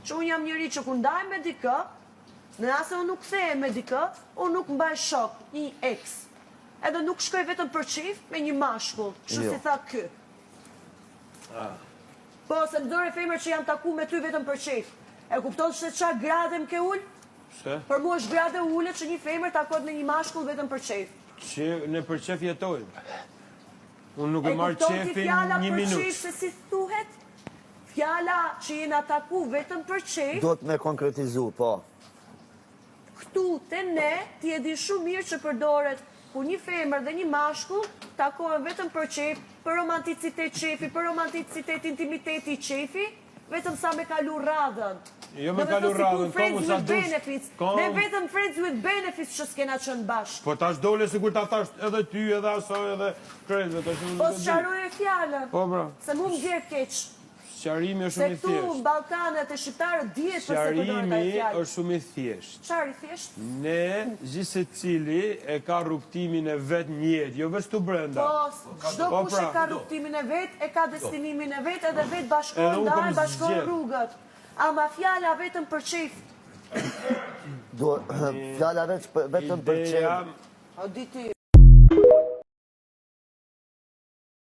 Që unë jam njeri që kur ndahem me dikë, në rast se unë nuk kthehem me dikë, unë nuk mbaj shok, një ex. Edhe nuk shkoj vetëm për qejf me një mashkull, kështu Jo. si tha ky. Po, se më dore femër që jam taku me ty vetëm për qejf. E kupton se qa grade më ke ul? Pse? Për mua është grade ulët që një femër takohet me një mashkull vetëm për qejf. Që ne për qef jetojmë. Unë nuk e E marr kupton ti qefin fjala një për minutë. qejf se si thuhet? Fjala që jena taku vetëm për qejf, Duhet me konkretizu, po. këtu te ne, ti e di shumë mirë që përdoret kur një femër dhe një mashkull takohen vetëm për qejf, për romanticitet qejfi, për romanticitet intimiteti qejfi, vetëm sa me kalu radhën. Jo me Do me kalu thënë si radhën, punë friends komu sa with dush, benefits. kom- Ne vetëm friends with benefits që s'kena qenë bashkë. Po tash dole sikur ta thash edhe ty, edhe asoj, edhe krejtve, tash unë Po nuk e di. sqaroje fjalën. Po bra, Se mu më vjen keq. sqarimi është Se shumë i këtu në thjeshtë. Ballkanet e shqiptarët dihet përse përdoret ajo Sqarimi fjalë. është shumë i thjeshtë. Çfarë i thjesht? Ne, gjithsecili e ka rrugtimin e vet në jetë, jo veç tu brenda. Po, çdo Po, kush e pra. ka rrugtimin e vet, e ka destinimin e vet, edhe vet Edhe bashkohen, unë ndahen, kam bashkohen zgjedh. rrugët. Ama fjala vetëm për qejf. Duhet, fjala veç, vetëm për Ideja, qef. O di ti.